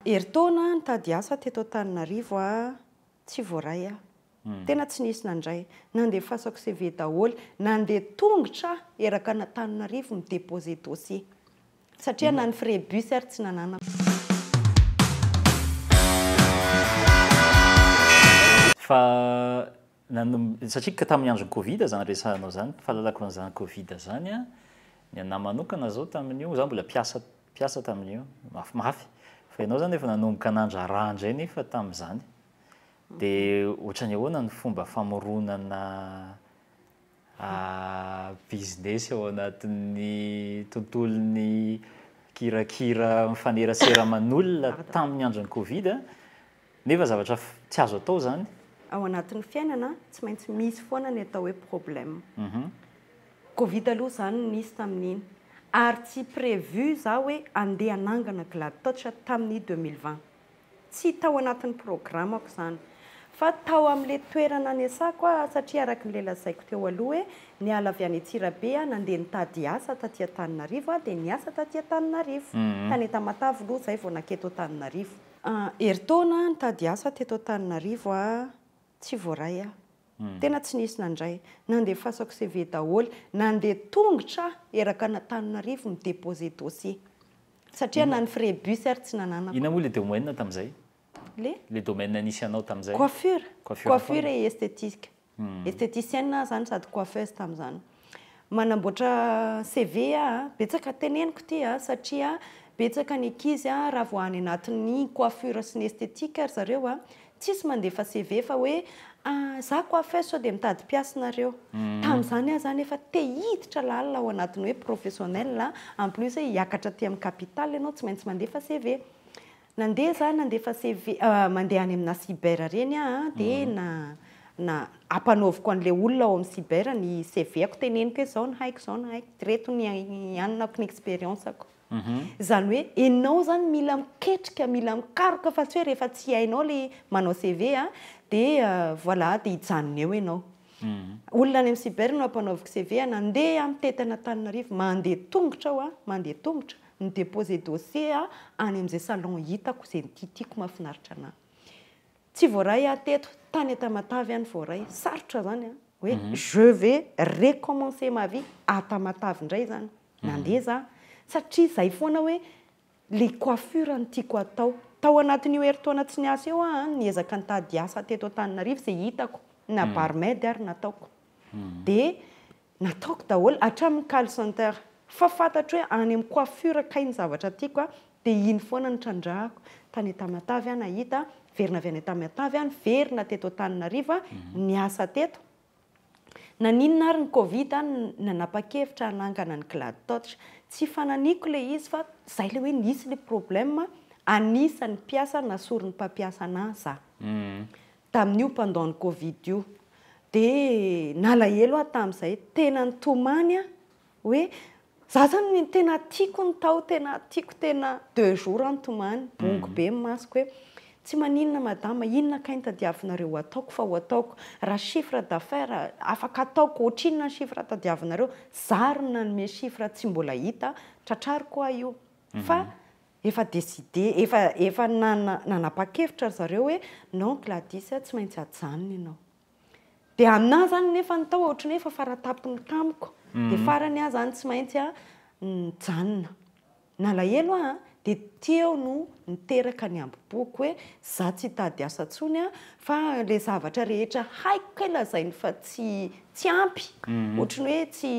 Herintaona nitady asa teto Antananarivo aho, tsy voaray aho. Tena tsy nisy nandray. Nandefasako CV daholo. Nandeha tongotra aho eraka an'Antananarivo mi-deposer dossier. Satria na ny frais bus ary tsy nananako. Fa nanom-, satria ka tamin'ny andron'ny covid izany resahanao izany, fahalalako an'izany covid izany an, ny anahy manokana izao tamin'io, izaho mbola mpiasa, mpiasa tamin'io, mafimafy, fa ianao izany efa nanomboka nandraharaha indray nefa tamin'izany. Dia ohatran'ny ahoana ny fomba famoronana business ao anatin'ny tontolon'ny kirakira mifanerasera aman'olona tamin'ny andron'ny covid nefa zavatra tsy azo atao izany? Ao anatin'ny fiainana tsy maintsy misy foana ny atao hoe problème. Covid aloha izany nisy tamin'iny ary tsy prévu za hoe andeha hanangana Glad Touch tamin'ny 2020. Tsy tao anatin'ny programako izany. Fa tao amin'ilay toerana niasako aho, satria araka ilay lazaiko teo aloha hoe niala avy any Antsirabe aho nandeha nitady asa taty Antananarivo aho dia niasa taty Antananarivo. Tany Tamatave aloha izay vao nanketo Antananarivo. Herintaona nitady asa teto Antananarivo aho, tsy voaray aho. Tena tsy nisy nandray. Nandefasako CV daholo. Nandeha tongotra aho eraka an'Antananarivo mi-deposer dossier. Satria na ny frais bus ary tsy nananako. Inona moa le domaine tamin'izay? Le? Le domaine nisy anao tamin'izay? Coiffure. Coiffure Coiffure foana. et esthétique. Esthéticienne aho zany sady coiffeuse tamin'izany. Manamboatra CV aho a, betsaka teneniko ity a, satria betsaka ny ankizy a raha vao any anatin'ny coiffure sy ny esthétique ry zareo a, Tsisy mandefa CV fa hoe za coiffeuse sao dia mitady mpiasa nareo. Tamin'izany aho zany efa te hiditra lalina ao anatin'ny hoe professionnel, en plus hoe hiakatra aty amin'ny capitale ianao tsy maintsy mandefa CV. Nandeha za nandefa CV, mandeha any amina cyber ireny aho dia na na ampanaoviko an'ilay olona ao amin'ny cyber ny CV-ako teneniko hoe izao no haiko, izao no haiko, ireto ny anako ny expérience-ko. Izany hoe enao zany mila miketrika, mila mikaroka fa tsy hoe rehefa tsy hainao le manao CV a dia voilà dia hijanona eo enao. Olona any amin'ny cyber no ampanaoviko CV a, nandeha aho mitety an'Antananarivo, mandeha tongotra aho a, mandeha tongotra, mi-deposer dossier aho any amin'izay salon hitako, izay tiatiako mahafinaritra anahy. Tsy voaray aho teto, tany Tamatave aho no voaray, sarotra zany a, hoe je vais recommencer ma vie à Tamatave indray zany. Nandeha za satria zay foana hoe le coiffure no tiako atao. Tao anatin'io herintaona tsy niasa io aho an, niezaka nitady asa teto Antananarivo izay hitako, na barmaid ary nataoko. Dia nataoko daholo hatramin'ny call center. Fa fantatro hoe any amin'ny coiffure kay ny zavatra tiako an, dia iny foana no trandrahako. Tany Tamatave aho nahita, niverina avy any Tamatave aho, niverina teto Antananarivo aho, niasa teto. Naninona ary ny covid no nanapa-kevitra hanangana ny Gladtouch? Tsy fananiako ilay izy fa zay ilay hoe nisy ilay problème, anisan'ny mpiasa nasorin'ny mpampiasa anah za tamin'io pendant ny covid io. Dia nalahelo aho tamin'izay, tena nitomany aho hoe za zany tena tiako ny tao, tena tiako tena deux jours aho nitomany, bongo be ny masoko hoe tsy maninona madama, inona kay no tadiavinareo ho ataoko fa ho ataoko, raha chiffre d'affaires afaka ataoko ohatrinona ny chiffre tadiavinareo, za ary no nanome chiffre tsy mbola hita, tratrariko aho io fa efa décidé, efa efa nanapa-kevitra ry zareo hoe non Gladys a, tsy maintsy ajanona ianao. Dia aminà zany nefa ny tao ohatran'ny hoe efa faratapony tamiko. Dia farany aho zany tsy maintsy nijanona. Nalahelo aho an, dia teo no niteraka ny hambom-poko hoe za tsy hitady asa intsony an, fa ilay zavatra rehetra haiko kay lazainy fa tsy tsy ampy, ohatran'ny hoe tsy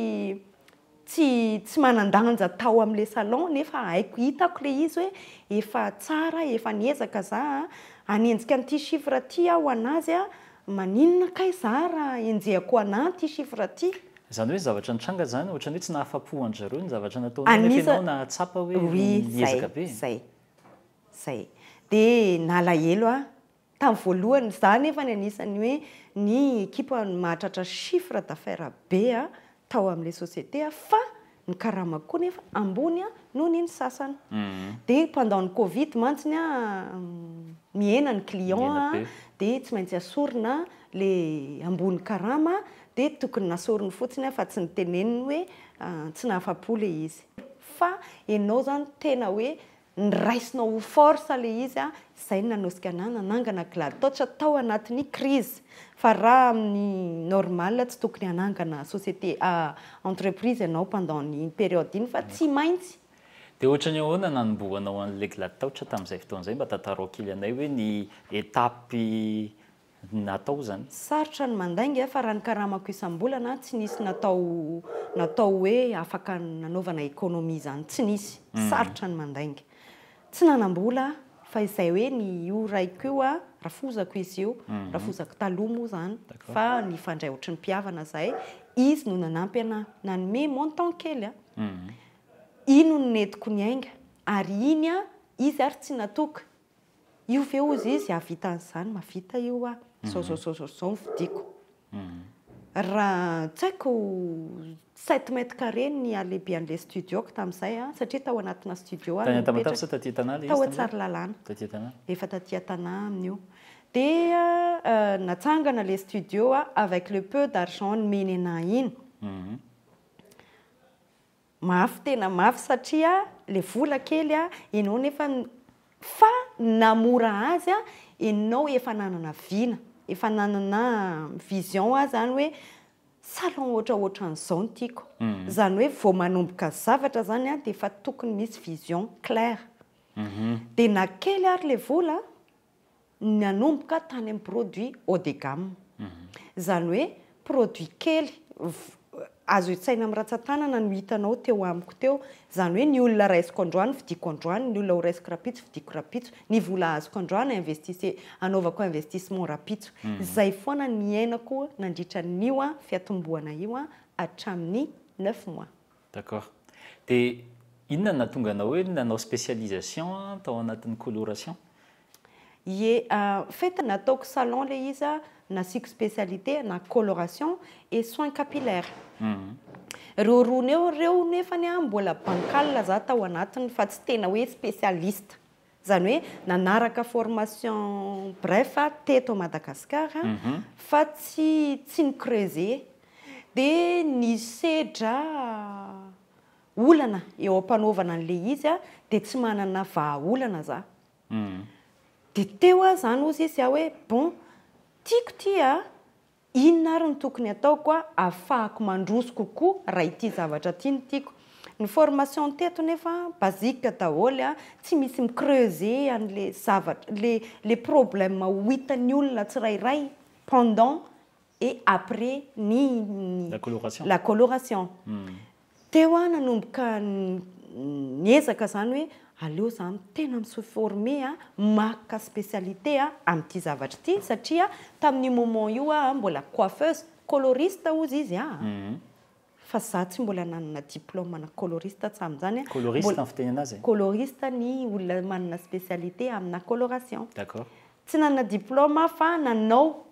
Tsy tsy manan-danja tao amin'ilay salon nefa haiko, hitako ilay izy hoe efa tsara, efa niezaka za a, hanenjika an'ity chiffre ity aho ho an'azy a, maninona kay za raha enjehako ho anà ity chiffre ity? Izany hoe zavatra nitranga izany, ohatran'ny hoe tsy nahafa-po an-dry zareo ny zavatra nataonao nefa ianao nahatsapa hoe Oui, zay, niezaka be. zay, zay. Dia nalahelo aho Tamin'ny voalohany, izaho anefa ny anisan'ny hoe ny ekipa mahatratra chiffre d'affaires be tao amin'ilay société fa ny karamako koa nefa ambony noho ny ny sasany. Dia pendant ny covid mantsy mihena ny client dia tsy maintsy asorina ilay ambony karama dia tokony nasoriny fotsiny aho fa tsy noteneniny hoe tsy nahafa-po ilay izy. Fa ianao izany tena hoe. Niraisinao ho force le izy a, izay no nanosika anah nanangana Glad Touch tao anatin'ny crise. Fa raha amin'ny normal tsy tokony hanangana société entreprise ianao pendant ny période iny fa tsy maintsy. Dia ohatran'ny ahoana nanombohanao an'ilay Glad Touch tamin'izay fotoana izay? Mba tantarao kely anay hoe ny étape natao izany. Sarotra ny mandainga fa raha ny karamako isam-bolana tsy nisy natao natao hoe afaka nanaovana économie izany, tsy nisy. Sarotra ny mandainga. Tsy nanam-bola aho fa izay hoe ny io raiko io a, rafozako izy io, rafozako taloha moa izany fa nifandray ohatry ny mpihavana izahay, izy no nanampy anahy, nanome montant kely a. Iny no nentiko niainga ary iny a, izy ary tsy natoky. Io ve hozy izy hahavita an'izany? Mahavita io aho. Izao izao izao izao izao no vidiako. Raha tsy haiko sept mètres carrés ny halehibean'ilay studio-ko tamin'izay a, satria tao anatina studio aho Tany no Tamatave nipetraka. sa taty Tana ilay izy Tao tamin'izay? Tsaralalàna. Taty Tana. Efa taty Tana amin'io. Dia natsangana ilay studio a, avec le peu d'argent nomeny anà iny. Mafy tena mafy satria le vola kely a, enao nefa fa namora azy a, enao efa nanana vina, efa nanana vision a zany hoe salon ohatraohatran'izao no tiako. Zany hoe vao manomboka zavatra zany a de efa tokony misy vision claire. De na kely ary le vola nanomboka tany amin'ny produit haut de gamme. Izany hoe produit kely azo hitsaina amin'ny ratsan-tanana no hitanao teo amiko teo. Izany hoe ny olona raisiko androany vidiako androany, ny olona ho raisiko rahampitso vidiako rahampitso, ny vola azoko androany investisse anaovako investissement rahampitso. Izay foana ny niainako nandritra an'io fiatombohana io hatramin'ny neuf mois. D'accord. Dia inona no nahatonga anao hoe nanao spécialisation tao anatin'ny coloration? Ie, en fait nataoko salon ilay izy, nasiako spécialité na coloration et soins capillaires. Ireo roa eo ireo nefany mbola bancal za tao anatiny fa tsy tena hoe spécialiste. Izany hoe nanaraka formation bref teto Madagascar fa tsy tsy ni-creuser. Dia nisedra olana eo am-panaovana an'ilay izy dia tsy manana vahaolana za. Dia teo aho izany hozy izy aho hoe bon, tiako ity a, inona ary no tokony ataoko ahafahako mandroso kokoa raha ity zavatra ity no tiako. Ny formation teto nefa basique daholo a, tsy misy mi-creuser an'ilay zavatra, le problème ho hitan'ny olona tsirairay pendant et après ny La coloration. La coloration. Teo aho nanomboka niezaka izany hoe aleo za tena mi-se former a, maka spécialité a amin'ity zavatra ity satria tamin'io moment io aho mbola coiffeuse, coloriste hozy izy a. Fa za tsy mbola nanana diplôme na coloriste hatramin'izany. Coloriste ny fiteny anazy? Coloriste ny olona manana spécialité amina coloration. D'accord. Tsy nanana diplôme aho fa nanao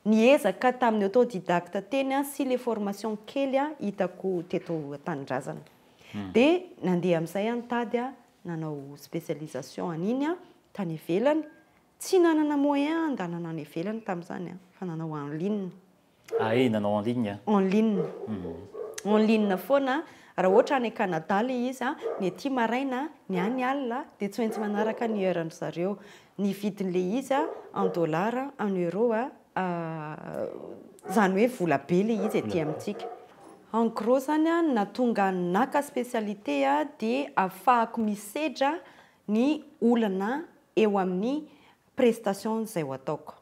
niezaka tamin'ny autodidacte teny sy le formation kely hitako teto an-tanindrazana. Dia nandeha amin'izay aho nitady nanao spécialisation an'iny tany ivelany. Tsy nanana moyen andanana any ivelany tamin'izany fa nanao en ligne. Ah eh, nanao en ligne. En ligne. En ligne foana. Raha ohatra any Canada le izy, ny aty maraina, ny any alina, dia tsy maintsy manaraka ny heure-ndry zareo. Ny vidin'le izy en dollar, en euro, izany hoe vola be le izy aty amintsika. En gros zany nahatonga naka spécialité dia ahafahako misedra ny olana eo amin'ny prestation izay ho ataoko.